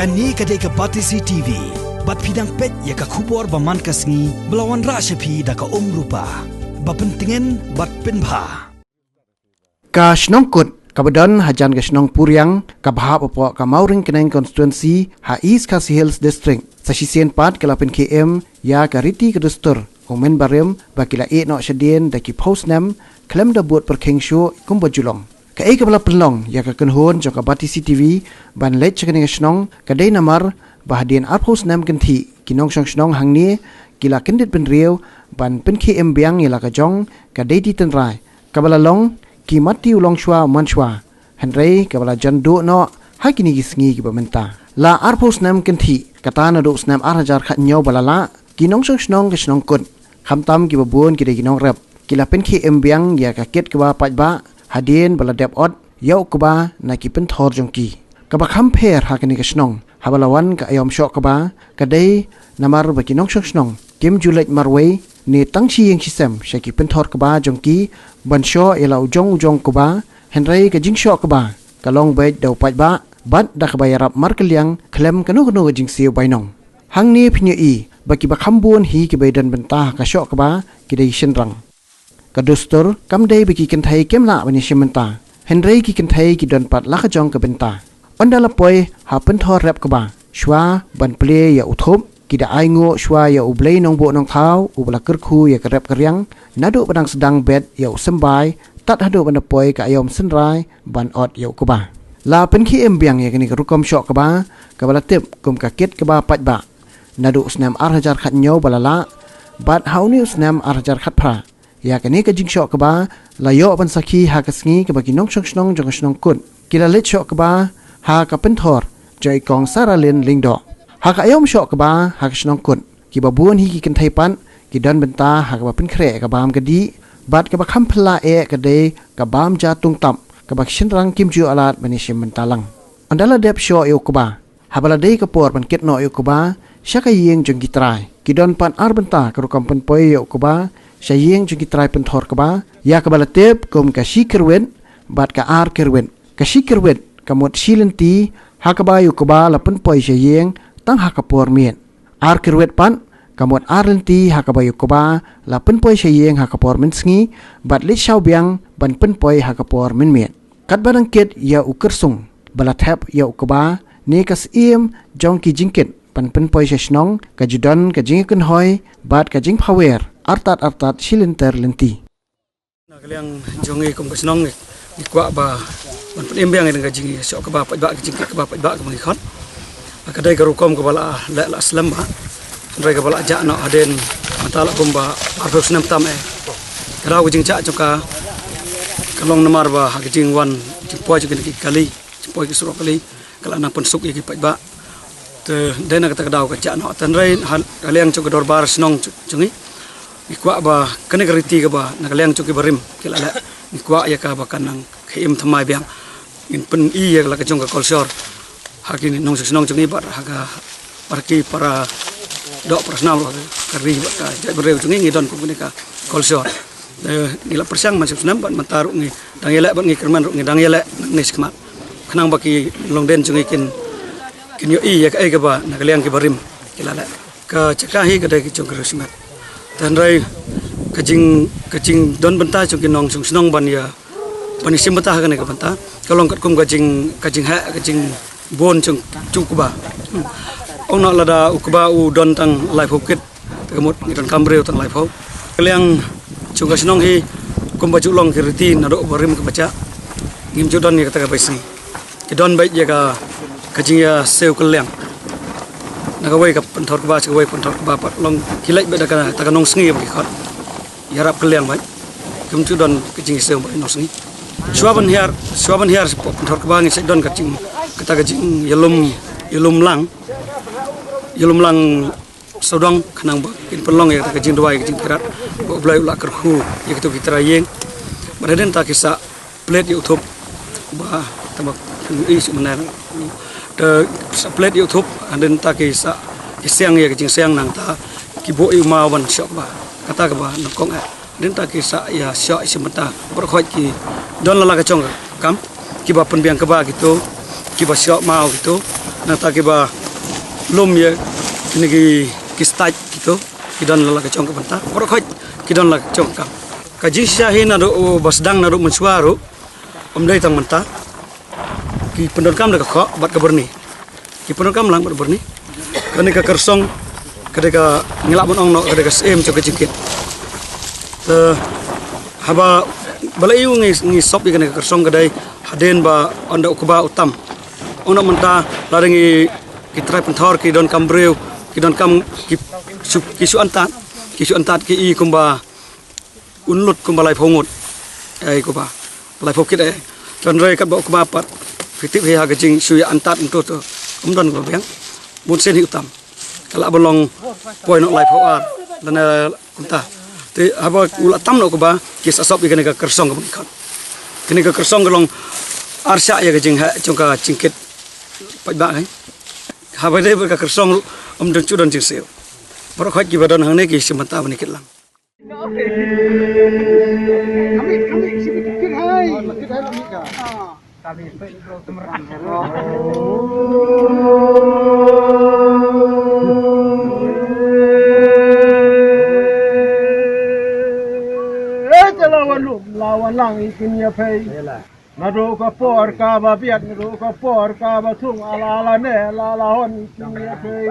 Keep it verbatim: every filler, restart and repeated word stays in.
Kane ka dei ka Batesi T V. Bad phi dang peit ïa ka khubor ba man ka sngi ba la wanrah sha phi da ka Umrupa. Ba pyntngen bad pynbha. Ka shnong Kut kaba don hajan ka shnong Puriang kaba hap hapoh ka Mawryngkneng constituency ha East Khasi Hills District, sa shisien pat ka la pynkhie em ïa ka riti ka dustur u mynbarim ba ki la ïeh noh shadien da ki phew snem khlem da bud pyrkhing shuh kumba ju long. Kaei kaba la pynlong ïa ka kynhun jong ka Batesi T V ban leit sha kane ka shnong ka dei namar ba hadien arphew snem kynthih ki nongshong shnong hangne ki la kyndit bynriew ban pynkhie em biang ïa la ka jong ka deiti tynrai kaba la long ki matti u long shuwa man shuwa. Hynrei kaba la jan duh noh ha kine ki sngi kiba mynta. La arphew snem kynthih, kata naduh snem ar hajar khatñiew ba la lah, ki nongshong shnong ka shnong Kut, khamtam kiba bun ki dei ki nongrep, ki la pynkhie em biang ïa ka kit kaba paidbah hadien ba la dep ot ïa u kba na ki pynthor jong ki. Kaba kham pher ha kane ka shnong haba la wan ka aïom shoh kba ka dei namar ba ki nongshong shnong kim ju leit marwei ne tang shi ïing shi sem sha ki pynthor kba jong ki ban shoh ïa la u jong u jong u kba. Hynrei ka jingshoh kba ka long beit da u paidbah bad da kaba ïarap markylliang khlem kano kano ka jingsiew bainong. Hangne phin ïohi ba kiba kham bun hi kiba ïadon bynta ha ka shoh kba ki dei shynrang. Ka dustur kam dei ba ki kynthei kim lah ban ïashim bynta, hynrei ki kynthei ki don pat la ka jong ka bynta. Ynda la poi ha pynthor rep kba, shuwa ban plie ïa u thup, ki da ainguh shuwa ïa U Blei Nongbuh Nongthaw uba la kyrkhu ïa ka rep ka riang, naduh ba dang sdang bet ïa u symbai tad haduh ban da poi ka aïom synrai ban ot ïa u kba. La pynkhie em biang ïa kane ka rukom shoh kba kaba la tip kum ka kit kaba paidbah naduh u snem ar hajar khatñiew ba la lah, bad ha une u snem ar hajar khatphra ïa kane ka jingshoh kba la ïoh ban sakhi ha ka sngi kaba ki nongshong shnong jong ka shnong Kut ki la leit shoh kba ha ka pynthor jong i Kong Saralin Lyngdoh. Ha ka aïom shoh kba ha ka shnong Kut, kiba bun hi ki kynthei pat ki don bynta ha kaba pynkhreh ka bam ka dih bad kaba kham phylla eh ka dei ka bam ja tungtap kaba ki shynrang kim ju ailad ban ïashim bynta lang. Ynda la dep shoh ïa u kba, haba la dei ka por ban kit noh ïa u kba sha ka ïing jong ki trai, ki don pat ar bynta ka rukom pynpoi ïa u kba sha ïing jong ki trai pynthor kba, ïa kaba la tip kum ka shi kyrwit bad ka ar kyrwit. Ka shi kyrwit ka mut shi lynti ha kaba ïa u kba la pynpoi sha ïing tang ha ka por miet. Ar kyrwit pat ka mut ar lynti ha kaba ïa u kba la pynpoi sha ïing ha ka por mynsngi bad leit shaw biang ban pynpoi ha ka por mynmiet. Katba dang kit ïa u kyrsung ba la thep ïa u kba ne ka syiem jong ki jingkit ban pynpoi sha shnong, ka ju don ka jingkynhoi bad ka jingphawer artat artat shi lynter lynti. Na ka liang jong ngi kum ka shnong ngi, ngi kwah ba ban pynim biang ïa ka jingshoh kba paidbah, ka jingkit kba paidbah kaba ngi khot. Ka dei ka rukom kaba la leh la slem bha. Hynrei kaba la jah noh hadien mynta la kum ba arphew snem tam eh. Ka daw ka jingjah jong ka ka long namar ba ha ka jingwan jingpoi jong ki kali, jingpoi ki surok kali, ka la nang pynsuk ïa ki paidbah. Te dei na kata ka daw ka jah noh. Te hynrei ha ka liang jong ka dorbar shnong jong ngi, ngi kwah ba kane ka riti kaba na ka liang jong ki barim ki la leh, ngi kwah ïa ka ba kan nang khie im thymmai biang. Ngin pyni ïa la ka jong ka kolshor ha ki nongshong shnong jong ngi bad ha ka, bad ki para doh para snam ruh ha ka ri bad ka jaitbynriew jong ngi, ngi don kum kane ka kolshor. Eh, ngi la pyrshang man snem bad mynta ruh ngi dang ïaleh bad ngi kyrmen ruh ngi dang ïaleh nangne shakhmat. Khnang ba ki longdien jong ngi kin, kin ïohi ïa kaei kaba na ka liang ki barim ki la leh. Ka jaka hi ka dei ka jong ka riewshimet. Te hynrei ka jing, ka jingdon bynta jong ki nongshong shnong ban ïa, ban ïashim bynta ha kane ka bynta ka long katkum ka jing, ka jingheh ka jingbun jong, jong u kba. Hmm. Ong noh lada u kba u don tang laiphew kit, te ka mut ngi donkam briew tang laiphew. Ka liang jong ka shnong hi kumba ju long ki riti naduh barim kaba jah, ngim ju don ïa kata ka beisngi. Ki don beit ïa ka, ka jingïasiew kylliang na kawei ka pynthor kba sha kawei pynthor kba, pat long ki leit beit da kata ka nongsngi ba ki khot. Ïarap kylliang beit. Kim ju don ka jingïasiew beit nongsngi. Shuwa ban hiar, shuwa ban hiar shapoh pynthor kba ngi sa don ka jing, kata ka jingïalum, ïalum lang, ïalum lang sawdong khnang ba kin pynlong ïa kata ka jingduwai ka jingpyrkhat ba U Blei u la kyrkhu ïa kito ki trai ïing. Bad hadien ta ki sa plet ïa u thup ba tang ba i shu mynner. Te sa plet ïa u thup hadien ta ki sa, ki siang ïa ka jingsiang nangta ki buh ïa u maw ban shoh kba. Kata kaba nyngkong eh. Hadien ta ki sa ïa shoh ïa shim bynta baroh khoit ki don la la ka jong ka kam, kiba pynbiang kba kito, kiba shoh maw kito. Nangta kiba lum ïa kine ki, ki stage kito, ki don la ka jong ka bynta. Baroh khoit ki don la ka jong ka kam. Ka jingshisha hi naduh ba sdang naduh mynshuwa ruh, ym dei tang mynta. Ki pyndonkam da ka khoh bad ka byrni. Ki pyndonkam lang bad byrni. Kane ka kyrsong ka dei ka, ngi lah ban ong noh ka dei ka syiem jong ka jingkit. Te haba balei ngi, ngi sop ïa kane ka kyrsong ka dei hadien ba ynda u kba u tam. Ong noh mynta lada ngi, ki trai pynthor ki donkam briew, ki donkam, ki shu, ki shu antad, ki shu antad ki i kumba un lut kumba laiphew ngut. Ai kumba laiphew kit ai. Hynrei katba u kba pat, phi tip hi ha ka jingshu ïa antad mynta to, ym don kaba biang. Bun sien hi u tam. Ka lah ban long poi noh laiphew ar lane kumta. Te haba u la tam noh u kba, ki sa sop ïa kane ka kyrsong kaba ngi khot. Kane ka kyrsong ka long arshah ïa ka jingheh jong ka jingkit paidbah, eh. Haba dei bad ka kyrsong ruh ym don, shu don jingsiew. Baroh khoit kiba don hangne ki shim bynta ban ïa kit lang. Te la wan lum la wan lang i kin ïa pei. Naduh ka por kaba biang, naduh ka por kaba thung, ala ala ne, ala ala hon i kin ïa pei.